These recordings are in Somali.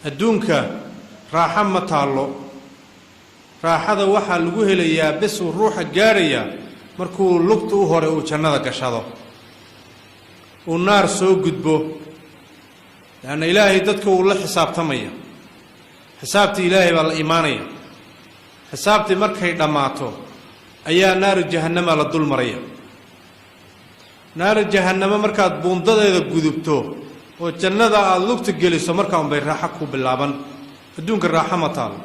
Adduunka raaxo ma taallo. Raaxada waxaa lagu helayaa bes uu ruuxa gaarayaa markuu lugta u hore uu jannada gashado, uu naar soo gudbo, leanna Ilaahay dadka uu la xisaabtamaya. Xisaabtii Ilaahay baa la imaanaya. Xisaabtii markay dhammaato ayaa naaru jahannama la dul maraya. Naaru jahannamo markaad buundadeeda gudubto oo jannada aada lugta geliso, markaa unbay raaxo ku bilaaban. Adduunka raaxo ma taalo.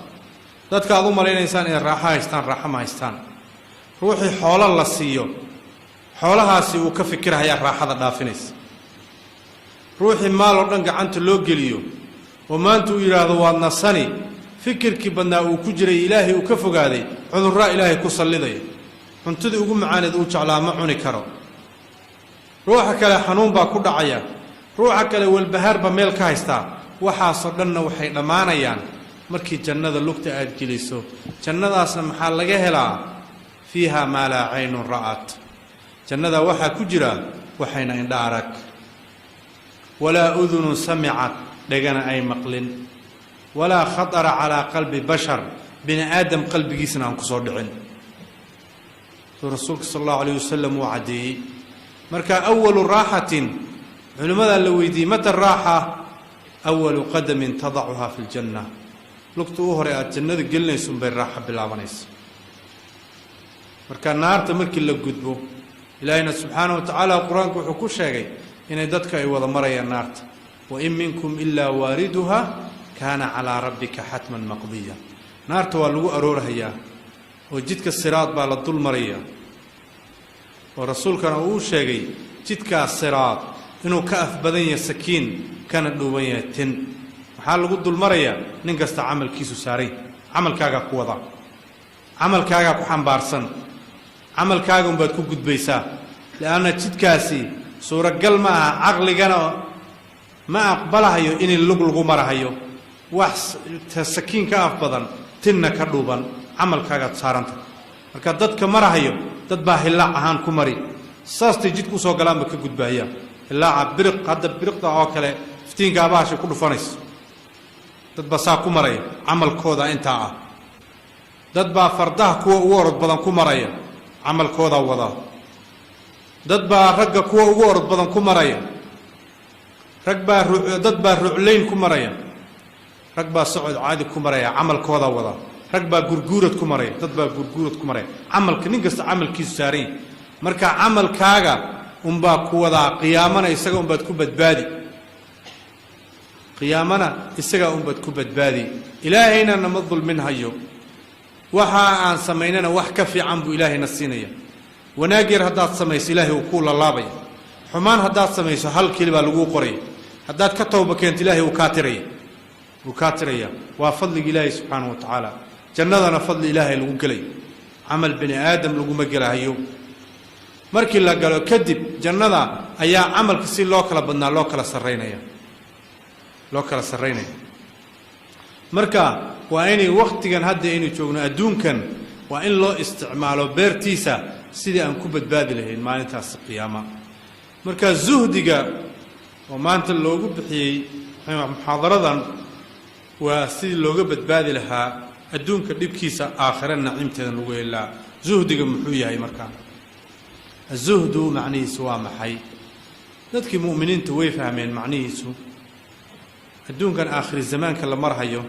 Dadka aad u malaynaysaan inay raaxo haystaan, raaxo ma haystaan. Ruuxii xoolo la siiyo, xoolahaasi uu ka fikirhayaa raaxada dhaafinaysa. Ruuxii maal oo dhan gacanta loo geliyo oo maanta uu yidhaahdo waad nasani, fikirkii badnaa uu ku jiray, Ilaahay uu ka fogaaday, cudurraa Ilaahay ku sallidaya. Cuntadii ugu macaaneed uu jeclaa ma cuni karo. Ruuxa kale xanuun baa ku dhacaya. Ruuxa kale walbahaar baa meel ka haystaa. Waxaasoo dhanna waxay dhammaanayaan markii jannada lugta aad geliso. Jannadaasna maxaa laga helaa? Fiiha maa laa caynun ra'at. Jannada waxaa ku jira waxayna indha arag, walaa udunun samicat, dhegana ay maqlin, walaa khatara calaa qalbi bashar, bini aadam qalbigiisna aan ku soo dhicin, suu rasuulka sala allahu alayh wasalam uu caddeeyey. Marka awalu raaxatin, culimmadaa la weydiiyey, mata raaxa? Awalu qadamin tadacuhaa fi ljanna. Lugta u hore aada jannada gelinayso unbay raaxo bilaabanaysa. Marka naarta markii la gudbo, Ilaahayna subxaana wa tacaala Qur-aanku wuxuu ku sheegay inay dadka ay wada marayaan naarta: wain minkum ilaa waariduha kaana calaa rabbika xatman maqdiya. Naarta waa lagu aroorhayaa oo jidka siraad baa la dul maraya, oo rasuulkana uu sheegay jidkaas siraad inuu ka af badan yahay sakiin, kana dhuuban yahay tin. Maxaa lagu dul marayaa? Nin kasta camalkiisu saaray. Camalkaagaa ku wada, camalkaagaa ku xambaarsan, camalkaaga unbaad ku gudbaysaa, lianna jidkaasi suuragal ma aha, caqligana ma aqbalahayo in lug lagu marahayo wax sakiin ka af badan, tinna ka dhuuban. Camalkaagaad saaranta. Marka dadka marahayo, dad baa hillaac ahaan ku mari, saastay jidku usoo galaanba ka gudbaayaan. Hillaaca biriq, hadda biriqda oo kale, iftiinka abahashay ku dhufanayso, dad baa saa ku maraya, camalkooda intaa ah. Dad baa fardaha kuwa ugu orod badan ku maraya, camalkoodaa wadaa. Dad baa ragga kuwa ugu orod badan ku maraya. Rag baa dad baa ruclayn ku maraya. Rag baa socod caadi ku maraya, camalkoodaa wadaa. Rag baa gurguurad ku maraya. Dad baa gurguurad ku maraya. Camalka nin kasta camalkiisu saaran yahay. Marka camalkaaga unbaa ku wadaa. Qiyaamana isaga unbaad ku badbaadi, qiyaamana isagaa unbaad ku badbaadi. Ilaahayna nama dulmin hayo. Waxa aan samaynana wax ka fiican buu Ilaahayna siinaya. Wanaag yar haddaad samayso, Ilaahay uu kuu lalaabaya. Xumaan haddaad samayso, hal keli baa laguu qoraya. Haddaad ka towba keento, Ilaahay uu kaa tiraya, wuu kaa tiraya. Waa fadliga Ilaahay subxaanahu wa tacaala. Jannadana fadli Ilaahay lagu gelay, camal bini aadam laguma gelahayo. Markii la galo kadib jannada ayaa camalka si loo kala badnaa loo kala sarraynaya, loo kala sarraynaya. Marka waa inay wakhtigan hadda aynu joogno adduunkan waa in loo isticmaalo beertiisa sidii aan ku badbaadi lahayn maalintaasi qiyaama. Marka zuhdiga oo maanta loogu bixiyey muxaadaradan waa sidii looga badbaadi lahaa adduunka dhibkiisa, aakhire naciimteedan lagu heli lahaa. Zuhdiga muxuu yahay? Markaa azuhdu macnihiisu waa maxay? Dadkii mu'miniintu way fahmeen macnihiisu. Adduunkan aakhiri zamaanka la marhayo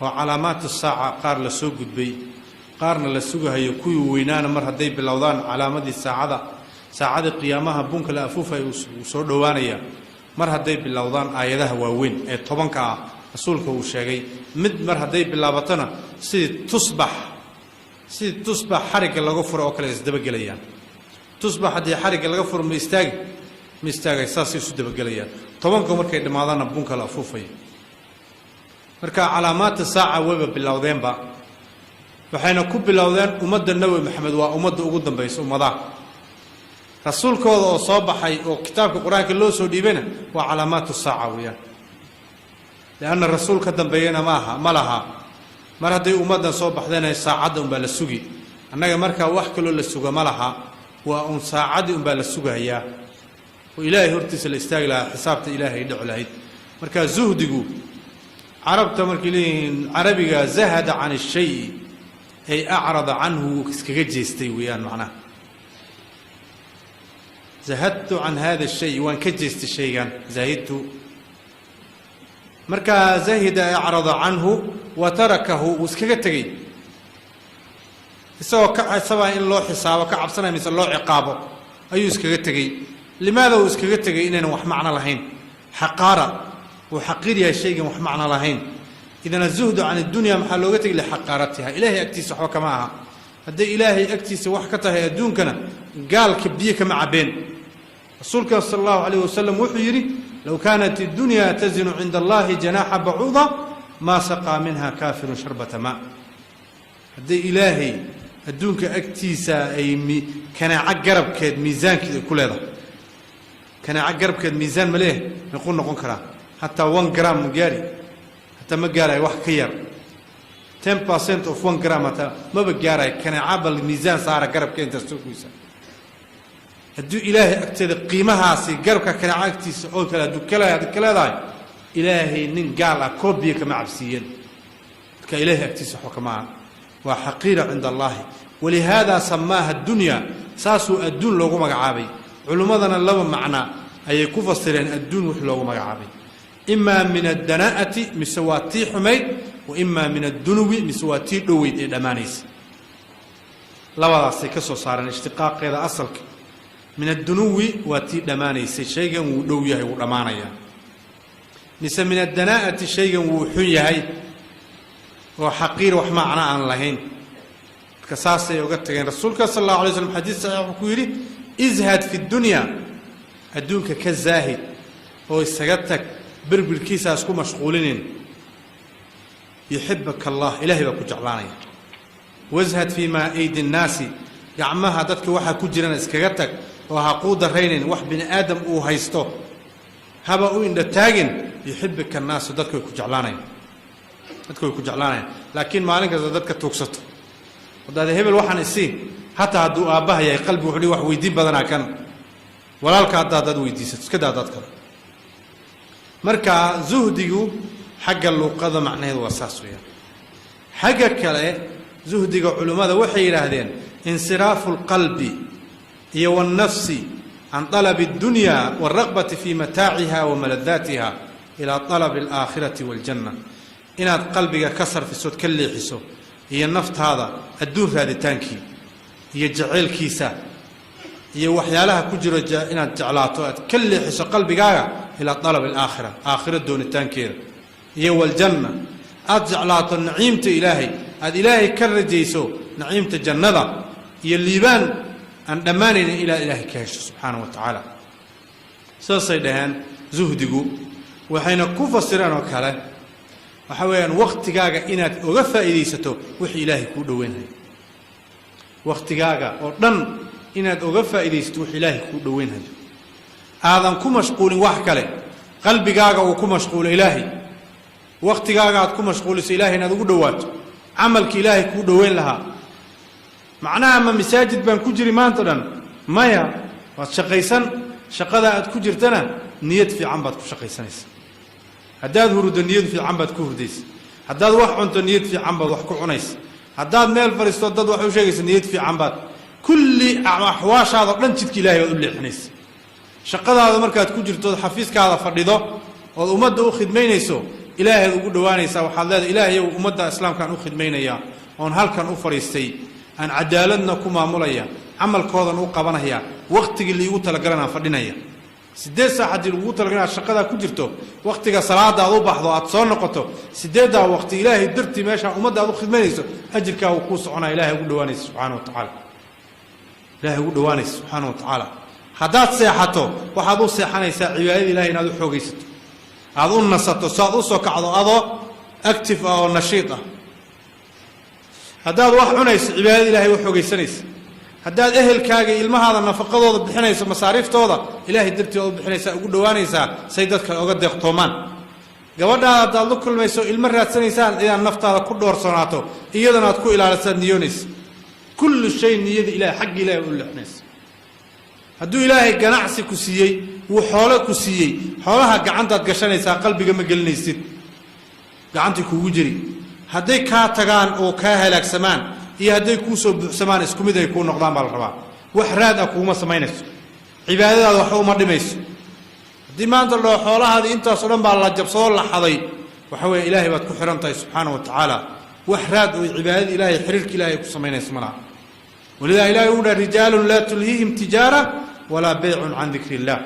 oo calaamaatu saaca qaar la soo gudbay, qaarna la sugahayo, kuwii weynaana mar hadday bilowdaan calaamadii saacada, saacadii qiyaamaha bunka la afuufay uu soo dhowaanaya. Mar hadday bilowdaan aayadaha waaweyn ee 10-ka ah rasuulka uu sheegay, mid mar hadday bilaabatona, sidii tusbax xarigga laga furo oo kale isdabagelayaan. Tusbax haddii xarigga laga furo, ma istaagi? Ma istaagay. Saasay isu dabagelayaan. 10-ka markay dhammaadaanna bunka la afuufaya. Marka calaamaadta saaca wayba bilowdeenba, waxayna ku bilowdeen ummadda Nebi Maxamed. Waa ummadda ugu dambaysa ummadaha. Rasuulkooda oo soo baxay oo kitaabka Qur-aanka loo soo dhiibayna waa calaamaatu saaca weeyaan, lianna rasuul ka dambeeyana maaha, ma laha. Mar hadday ummaddan soo baxdayna, saacadda unbaa la sugi. Annaga markaa wax kaloo la suga ma laha, waa uun saacaddii unbaa la sugahayaa oo Ilaahay hortiisa la istaagi lahaa, xisaabta Ilaahay dhici lahayd. Marka zuhdigu Carabta markay leeyihiin carabiga zahada can الshay ay acrada canhu, wuu iskaga jeestay weeyaan. Macnaha zahadtu can hada الshay, waan ka jeestay shaygan. Zahidtu markaa zahida acrada canhu wa tarakahu, wuu iskaga tegey isagoo ka casabaa in loo xisaabo, ka cabsanaya mise loo ciqaabo, ayuu iskaga tegey. Limaada uu iskaga tegey? Inaynan wax macno lahayn. Xaqaara, uu xaqiir yahay shaygan wax macno lahayn. Idan azuhdu can addunya maxaa looga tegay? Lixaqaaratiha. Ilaahay agtiisa waxba kama aha. Hadday Ilaahay agtiisa wax ka tahay, adduunkana gaalka biyo kama cabbeen. Rasuulka sala allahu alayh wasalam wuxuu yidhi: "Low kaanat iddunya tazinu cinda Allahi janaaxa bacuuda, maa saqaa minha kaafirun sharbata maa." Hadday Ilaahay adduunka agtiisa ay kanaaco garabkeed miisaankeed ay ku leedahay, kanaaco garabkeed miisaan ma leeh? Meequu noqon karaa? Hataa 1 gram ma gaari, hataa ma gaarayo. Wax ka yar 10% of 1 gram hataa maba gaarayo kanaaca. Bal miisaan saara garabka intaas soo goysa. Hadduu Ilaahay agteeda qiimahaasi garabka kanaaco agtiisa oo kale hadduu kale ka leedahay, Ilaahay nin gaal ah koob biyo kama cabsiiyeen. Marka Ilaahay agtiisa waxba kama aha, waa xaqiira cinda Allahi. Walihaada samaaha addunya, saasuu adduun loogu magacaabay. Culummadana laba macna ayay ku fasireen adduun wix loogu magacaabay: imaa min addanaa'ati, mise waa tii xumayd, wa imaa min addunuwi, mise waa tii dhoweyd ee dhammaanaysa. Labadaasay ka soo saareen ishtiqaaqeeda asalka. Min addunuwi waa tii dhammaanaysay, shaygan wuu dhow yahay, wuu dhammaanayaa. Mise min addanaa'ati, shaygan wuu xun yahay oo xaqiir, wax macno aan lahayn. Marka saasay uga tageen. Rasuulka sala allahu alay slam xadiis saxiix wuxuu ku yidhi: "Izhad fi dunya", adduunka ka zaahid oo isaga tag, berbirkiisa isku mashquulinin, "yuxibaka Allah", Ilahay baa ku jeclaanaya. "Washad fii maa aydi nnaasi", gacmaha dadka waxaa ku jirana iskaga tag oo ha kuu daraynin wax bini aadam uu haysto, haba u indha taagin. "Yuxibika annaasu", dadka way ku jeclaanayaan, dadka way ku jeclaanayaan. Laakiin maalin kasta dadka tuugsato wadaade, hebel waxaan isii, hataa hadduu aabbaha yahay, qalbi wuxuu dhihi wax weydiin badanaa kan walaalka haddaa dad weydiisato, iska daa dad kale. Marka zuhdigu xagga luuqada macnaheedu waa saas weeyaan. Xagga kale zuhdiga culimmada waxay yidhaahdeen: insiraafu alqalbi iyo wاnnafsi can طalabi اaddunya wاlraqbati fi mataaciha wa maladaatiha ilaa طalabi alaakhirati waاljanna. Inaad qalbiga ka sarfisood, ka leexiso, iyo naftaada adduun raaditaankii iyo jaceylkiisa iyo waxyaalaha ku jiro inaad jeclaato, aad ka leexiso qalbigaaga ilaa طalab alaakhira, aakhiro doonitaankeeda, iyo waljanna, aad jeclaato naciimta Ilaahay, aad Ilaahay ka rajayso naciimta jannada iyo liibaan aan dhammaanaynin ilaa Ilaahay ka hesho subxaanahu wa tacaala. Saasay dhaheen zuhdigu. Waxayna ku fasireen oo kale waxaa weeyaan wakhtigaaga inaad oga faa'iidaysato wixii Ilaahay kuu dhoweynhayo, wakhtigaaga oo dhan inaad oga faa'iidaysato wix Ilaahay kuu dhoweynhayo, aadan ku mashquulin wax kale, qalbigaaga uu ku mashquulo Ilaahay, wakhtigaaga aad ku mashquuliso Ilahay inaad ugu dhowaato camalki Ilaahay kuu dhoweyn lahaa. Macnaha ma masaajid baan ku jiri maanta dhan? Maya, waad shaqaysan. Shaqada aad ku jirtana niyad fiican baad ku shaqaysanaysa. Haddaad huruddo, niyad fiican baad ku hurdaysa. Haddaad wax cunto, niyad fiican baad wax ku cunaysa. Haddaad meel fadhiisto, dad wax u sheegaysa, niyad fiican baad. Kulli axwaashaada o dhan jidka Ilahay baad u leexinaysa. Shaqadaada markaad ku jirto ood xafiiskaada fadhido ood ummadda u khidmaynayso, Ilaahayd ugu dhowaanaysaa. Waxaad leedahay: "Ilaahayow, ummadda islaamkaan u khidmaynayaa oon halkan u fadhiistay, aan cadaaladna ku maamulaya, camalkoodan u qabanaya, wakhtigii liigu talagalan aan fadhinaya." 8 saac haddii lagugu talagal inaad shaqadaa ku jirto, wakhtiga salaada aad u baxdo, aad soo noqoto, 8-daa waqti Ilaahay dartii meeshaa ummadda aad u khidmaynayso, ajirkaa uu kuu soconaya. Ilahay ugu dhowaanaysa subxaana wa tacaala, Ilahay ugu dhowaanaysa subxaana wa tacaala. Haddaad seexato, waxaad u seexanaysaa cibaadada Ilahay inaad u xoogaysato, aada u nasato, so aad u soo kacdo adoo active ah oo nashiid ah. Haddaad wax cunayso, cibaadada Ilahay u xoogaysanaysa. Haddaad ehelkaaga, ilmahaada nafaqadooda bixinayso, masaariiftooda, Ilaahay dartii ood u bixinaysaa, ugu dhowaanaysaa say dad kale oga deeqtoomaan. Gabadhaada haddaad la kulmayso, ilmo raadsanaysaan, inaad naftaada ku dhoorsoonaato, iyadana aad ku ilaalisaad niyoonaysa. Kullu shay niyada Ilahay, xagga Ilahay u leexinaysa. Hadduu Ilaahay ganacsi ku siiyey, wuu xoolo ku siiyey, xoolaha gacantaad gashanaysaa, qalbiga ma gelinaysid. Gacantii kuugu jiri hadday kaa tagaan oo kaa halaagsamaan iyo hadday kuu soo buuxsamaan, isku mid ay kuu noqdaan baa la rabaa. Wax raad ah kuuma samaynayso, cibaadadaada waxba uma dhimayso. Haddii maanta la dhaho xoolahaadii intaasoo dhan baa la jabsadoo la xaday, waxa weeye Ilaahay baad ku xihan tahay subxaana wa tacaala. Wax raad oo cibaadada Ilahay, xiriirka Ilahay ay ku samaynayso ma laha. ولذا Ilahay uu dhaha: رجال لا تلهيهم تجارة ولا بيع عن ذكر الله.